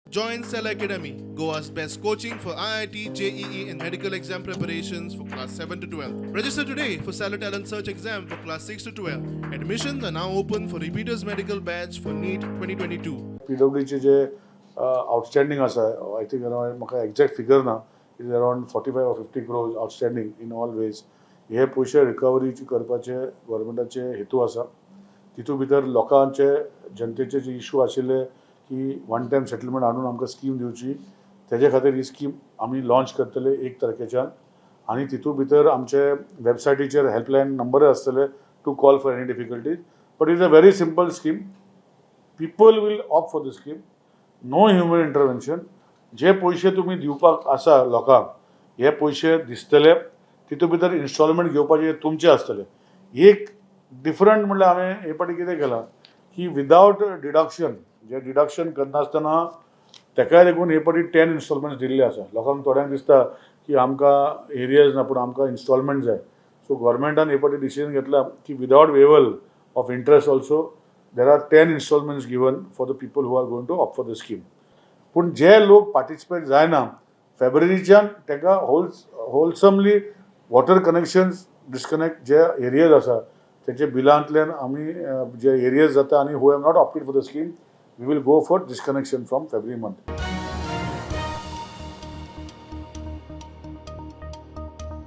Join Stellar Academy, Goa's best coaching for IIT, JEE, and medical exam preparations for class 7 to 12. Register today for Stellar Talent Search exam for class 6 to 12. Admissions are now open for repeaters medical batch for NEET 2022. P डब्ल्यूचे J outstanding आसा, I think around, म्हाका exact figure ना, is around 45 or 50 crores outstanding in all ways. हे पयशे रिकवरीची करपाचे गव्हर्मेंटाचे हेतू आसा. तितू भितर लोकांचे, जनतेचे जे इशू आशिल्ले की वन टायम सेटलमेंट हाडून आमकां स्कीम दिवची, तेजे खातीर ही स्कीम आमी लॉन्च करतले 1 तारखेच्यान. आनी तितू भितर आमचे वेबसायटीचेर हेल्पलायन नंबरय आसतले to call for any difficulties. But is a very simple scheme. People will opt for the scheme, no human intervention. जे पयशे तुमी दिवपाक आसा लोकांक, हे पयशे दिसतले. तितून भितर इन्स्टॉलमेंट घेवपाचे तुमचे आसतले. एक डिफरंट म्हणल्यार हांवें हे फावटी कितें केलां की विदावट डिडक्शन, जे डिडक्शन करनासतना तेकाय देखून हे फावटी 10 इन्स्टॉलमेंट्स दिल्ले आसा लोकांक. थोड्यांक दिसता की आमकां एरियर्स ना, पूण आमकां इन्स्टॉलमेंट जाय. सो गव्हर्मेंटान हे फावटी डिसिजन घेतला की without waiver of interest also, there are 10 installments given for the people who are going to opt for the scheme. पूण जे लोक पार्टिसिपेट जायना, फेब्रुवारीच्यान ताका होलसमली वॉटर कनेक्शन्स डिस्कनेक्ट, जे एरियर्स आसा तेचे बिलांतल्यान आमी जे एरियर्स जाता आनी who have not opted for the scheme, we will go for disconnection from February month.